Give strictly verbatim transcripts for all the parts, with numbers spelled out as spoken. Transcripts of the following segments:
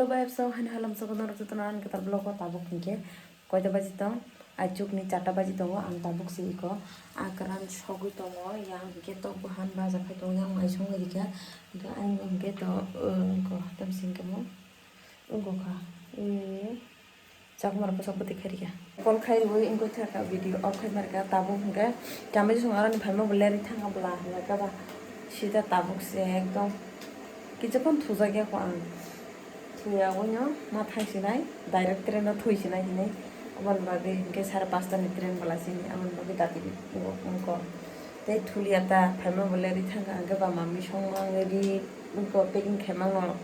Hello guys, so hani halam sobo norok jotono ani kwtal vlog o tabuk hinkhe koita baji tong, achuk ni charta baji tongo, ang tabuk se iko akran sogwi tongo, yang hinkhe tok buhan baja phai tongo, yang mai songwi rikha, hinkhe ayang hinkhe to, uh, ko tam singkhe mo, wngkha, eh, Chakwmara bwswk bwtwi khairikha. Call khairwi wngwi thangkha video off khai markha tabuk hwnkhe chamai chwng aroni phaima bo lerwi thangkha bwla hwnwi khe ba sida tabuk se ekdom kichukon thujakya kho ang. Thuya oino ma thangsinai direct train o thuisinai hinwi aboni bagwi hwnkhe sare pasta ni train bwla sini aboni bagwi dati wngkha. Tei thulia ta phaima bo lerwi thangkha hwnkhe ba mamwi songma wngwi ri wngkha packing khaima wngkha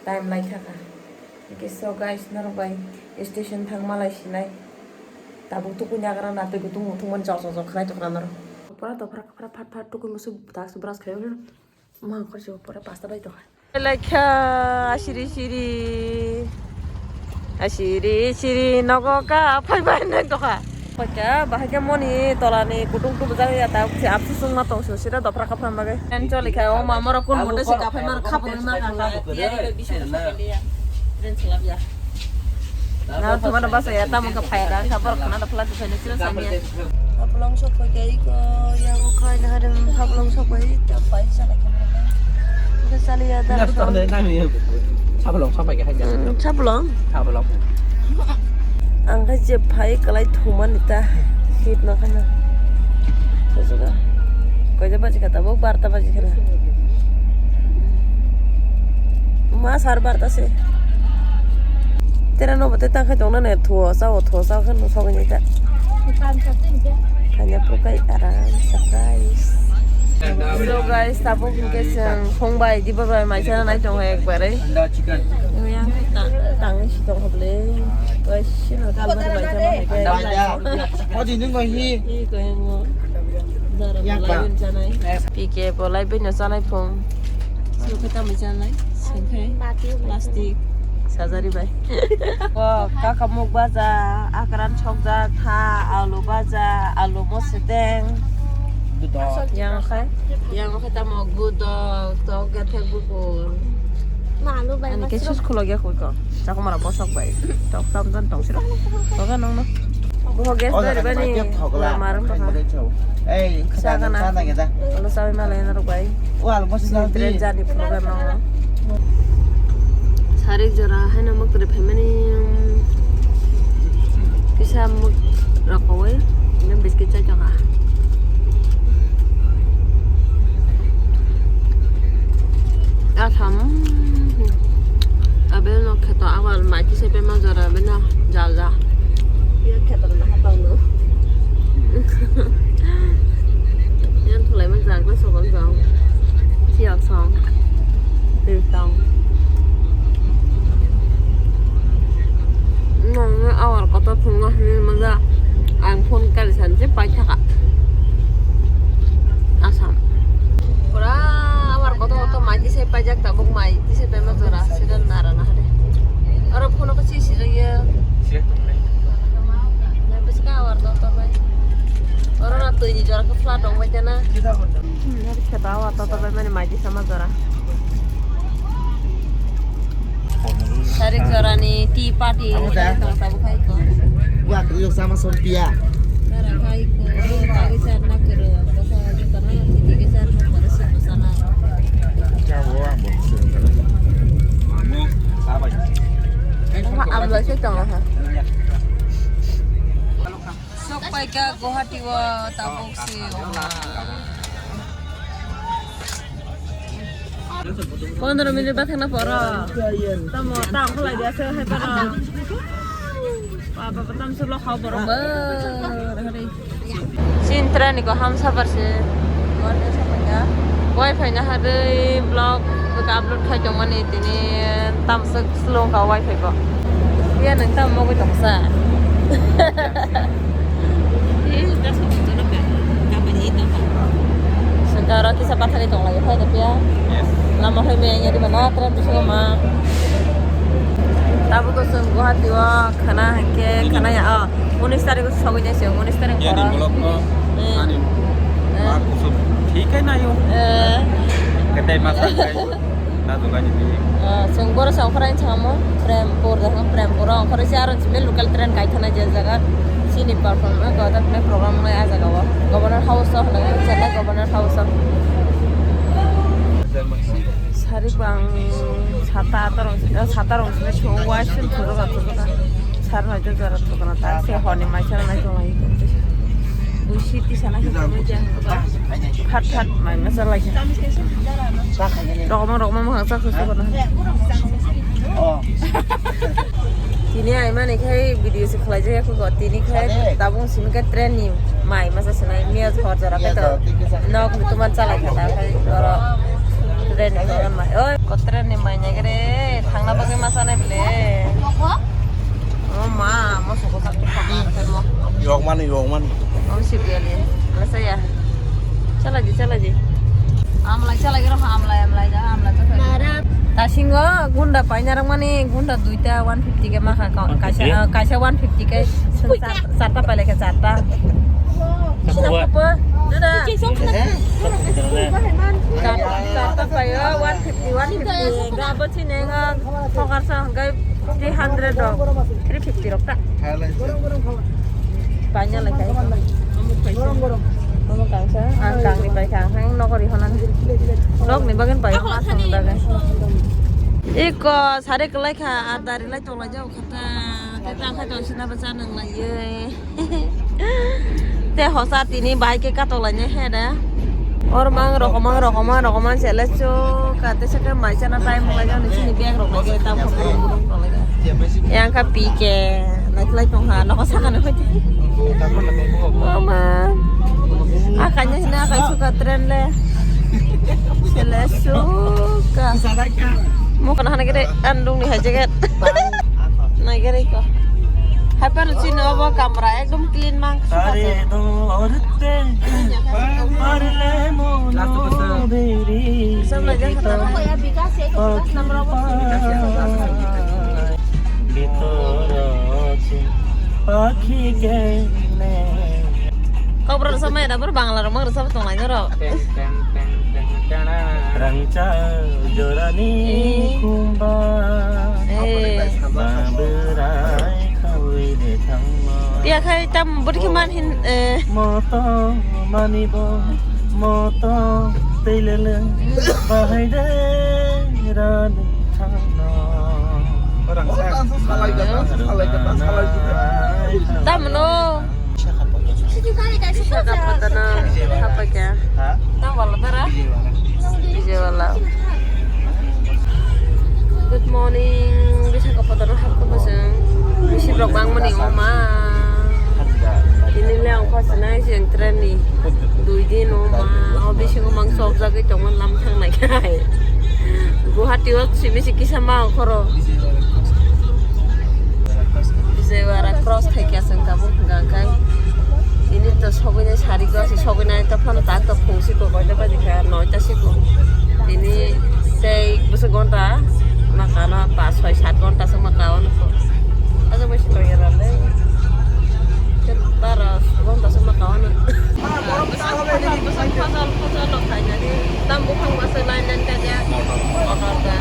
time lai thangkha. Hwnkhe so guys, norok bai station thangma lai sinai. Tabuk tukui nagra na tei kutung muthung mani chok chok chok khlai tokra norok. Pura dophra phra phat phat tukui musu tak se brush khaio. Ma khorsi pura pasta bai tokha. Lekha asiri siri. Asiri siri nogo ka phai bai nai tokha. Paikha bahai khe moni tolani kutung tubujak ya ta si apsi sungma tong si sida dophra kaphra bagwi. Choli kha o ma morok kun mote se kaphai mar khaphang ma ka ka. Tiyari bai bising ka sokali ya. Tren chalap ya. Na thumana basa ya tamo ka phai da khabar khana da phala tu phai na sira sami ya. Hablong sok pai kai ko yang khai na hadem hablong sok pai ta pai sa na khabar. Ke sali ya da. Sablong sok pai kai. Sablong. Sablong. Ang khe je phai kwlai thumani ta hit no khana. Susuga. Koita baji kha tabuk barta baji khana. Ma sar barta se. Tera no bote ta khai tongna ne thuo sao thuo sao khe no sogwi ta. Hanya pukai aram surprise. So guys, tabuk hingke chwng phung bai diba bai maisa nai tongo ekbare. Yang tang si tong hoble. Guys, sino kalmar maisa nai. Odi nung go hi. Hi ko yang mo. Dara Yang bolai ba. Yun chanai. P K bolai bino chanai phung. Sino khe tamai chanai. Sengkhe. Plastic. Sajari bai. Bo kaka muk baja, akran sokjak, tha, alu baja, alu mosedeng. Yang khai. Yang khai tamo gudok, tok gathek bukur. Ma alu bai. Ani ke sus khulo ge khuiko. Chakumara bosok bai. Tok tam jan tong siro. Toga nong no. Bo gas dari bani. Lamar. Ei, sana sana kita. Alu sawi malai na rok bai. Wal mosi na di. Train journey program no. Sarik jora haino muktre phaimani, um, kisa muk rokowai, ini biscuit chai chakha. Asam, abel no kheto awal mai kisa pema jora bena jal ja. Iya kheto na hapang no. Yan thulai man jang na sobal jang. Siyak song. Tirtong. Nong awal kotor phungo hini maja. Ang phone kari sanse pai thaka. Asam. Pura awal kotor kotor mai tise paijak tabuk mai tise pema jora sida nara na hade. Oro phone ko si si ya. Siya tung lai. Bwswk awar tongtong bai. Oro no twi ni jora khe flat rok bai tana. Hmm, kheto awar tongtong bai mani mai di sama jora. Sarik jora ni tea party. Abo da. Tong tabu khai ko. Wa kri yok sama son pia. Tara khai ko. Tagi char na kero. Basa aja tana tigi char na kero. Sana. Ang ha, ang lo siya tong ha. Sok pai ka Guwahati o tabuk si o ma. Pondro minute ba thangna poro. Tamo, tamo khalai dia se hai poro. Ba, ba, ba, tam se lo khao borok ba. Chintra ni ko hamsa bar se. Wifi na hadai vlog upload khai tong mani tini tam se slow ka wifi ko. Ya nang tam mo ko tong sa. Sengka oro kisa pathari tong lai phai da pia. Yes. Lama hai me ya di mana tram bisingo ma. Tabuk o chwng Guwahati o khana hwnkhe khana ya o unis tarik o sogwi nai se unis tarik. Ya ni horo. Vlog no. Eh. Ani. Eh. Ma kusum. Thik hai na yo. Eh. Kedai masa kai. Ah, chwng boro sa ongkhorwi thangmo, Prempur, dakha Prempur o ongkhorwi se aro chini local train kaithana je jaga. Chini perform, eh, goda tini program nai a jaga o. Governor House o hwnwi, Chennai Governor House o. Sari bang sata atorong, sata rong sini chwng wa sin thurok atorok. Sar hoi to jora thokna ta se honi mai sar nai tonglai. Buisi tisa na hito ja. Phat phat mai ma sar lai. Rokma rokma mohang sa khusu kono. Tini ai mani khai video se khlai jaya ko tini khai tabung simi ka train ni mai ma sa sinai miya hor jora ke to. Nok ni tuman chalai khata khai oro train ni mai. Oi ko train ni mai nai gre thangna bagwi ma sanai ble. Oh ma, mo soko tak tak tak mo. Yok mani, yok mani. Om sibiyali. Rasa ya. Chala ji, chala ji. Amlai chala gero amlai amlai ja amlai ta. Tasingo gunda paina rang mani gunda duita one fifty ke maka ka-, kaisa, ah, kaisa one fifty ke sar-, sarta paile ke sarta. Sina kupa, dada. Sarta, sarta payo one fifty, one fifty. Ga bachinenga. Thokar sa hwnkhe three hundred rok, three fifty rok ta. Paina lai khai. Omo kaisa, ang kangni pai kha, ang nogo ri honan. Nokni bagwi pai ma song dagai. Iko sare kwlai kha, ar dari lai tong lai jao khata. Te ta khai tong sina ba cha nang lai ye. Te hosa tini bai ke katok lai ne he da. Or mang rokomang rokomang rokomang chele chu ka te se ke mai chana time lai jani chini bag rok lai ge tam khop rok lai ga. Yang ka P K lai lai tong ha no saka ne khoi. Mama. Akanya hina akai suka train le. Chele chu ka. Mo kana hana gede andung ni hai jacket. Nai gede ko. Hapan chini obo kamra ekdom clean mang. Are do orte parle mono deri. Sampai jam kata. Bitor chu pakhi gene. Kau berasa main apa Bangla rumah berasa betul aja ro. Rangcha jorani kumba. Eh. Babrai khawi de thangma. Pia khai tam budi ke man hin, eh. Moto mani bo, moto teilele, bahai de rani thangno. Rangcha salai gata, salai gata, salai gata. Tamno. Visakhapatnam. Apa kya? Ha? Tang wala tara? Vijayawada. Vijayawada. Good morning. Visakhapatnam hapkha bosong. Bisi rok bang mani oma. Ini le ang khosna jeng train ni. Dui din oma. O bisi mang sok jagwi tongman lam thang nai kai. Guwahati o simi si kisa ma khoro. Vijayawada cross khai khe aswng tabuk hwnkha khe. Tini to sogwinai sari go se sogwinai to phano tak to phung siko koita baji kha noita siko. Tini tei bwswk gonta maka no pas soi sat gonta se maka o nukho. Aja bai siko yara le. Baro gonta se maka o nuk. Bwswk phajal phajal no khainani tam buphang masa line line kaja motor da.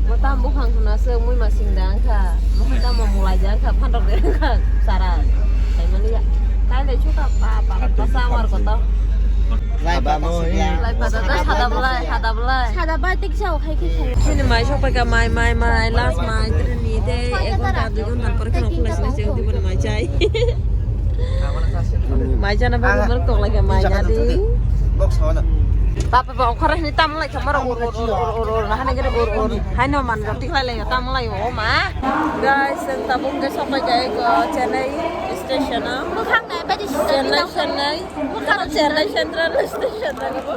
Mo tam buphang hwnna se mui masing da wngkha. Mo khe tamo mulai ja wngkha, phantok de wngkha, sara. Kaimani ya. Kai lai chuka pa, pa, pa, sa war koto. Lai pada da, sada belai, sada belai. Sada bai tik sao khai khai khai. Sini mai sok pai ka mai, mai, mai, last mai, tini ni de, ek ghonta, dui ghonta por kheno khulai sini se, udi bono mai chai. Mai jana ba mar tok lai ka mai na di. Box mana? Papa ba okhara hini tam lai ka mar ur, ur, ur, ur, ur, ur, na hane gere ur, ur. Hai no man roti khlai lai tam lai o ma. Guys, ang tabuk ke sopai jai ko Chennai station o. Bukhang nai baji Chennai, Chennai. Bukhang Chennai Central Station na ko.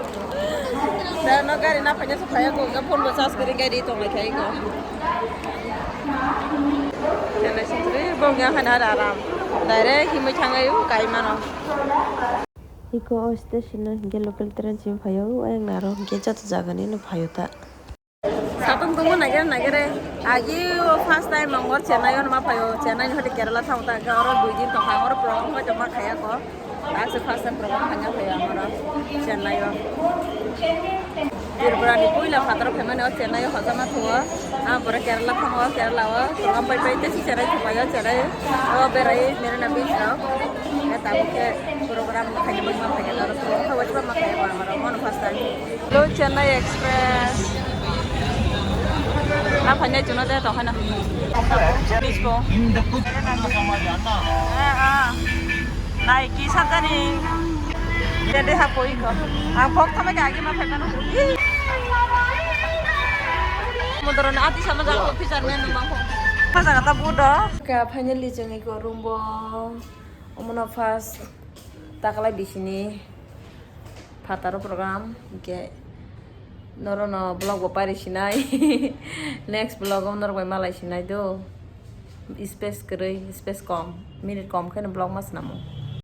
Da no gari na phanya sopai ko ga phone ba charge kari gari tong lai kai ko. Chennai Central bong yang hana aram. Direct himui thangai u kai mano. Iko o station no hingke local train simi phaio, ayang naro hingke joto jaga ni no phaio ta. Satung tungma nagere nagere, agi o first time ang or Chennai o ma phaio, Chennai ni hoti Kerala thang ta, oro dui din tongkha, oro program hoi tongma khaya ko. Taksa first time program khaina phaio amaro Chennai o. Tripura ni puila phataro phaimani o Chennai o hojama thuo. Ang pore Kerala thango, Kerala o program pai pai tei si Chennai thupaio, Chennai o berai Marina Beach rok. Tabuk khe program khaina bagwi ma phaikha aro program khabai ma khaio amaro mono first time. Hello Chennai Express. Na phainai chwngno de tongkha na. Disco. Ah, ah. Nai ki sakani. Jadi hapo iko. Ang pok thame ka agi ma phaikha na. Modoro na ati sama jago officer men mang ko. Masa kata budo. Ka finally chwng iko room bo. Omono first takalai bisini phataro program, hingke norono vlog bo pairi sinai. Next vlog o norok bai malai sinai do. Space kwrwi, space kom, minute kom khe no vlog ma swnamo.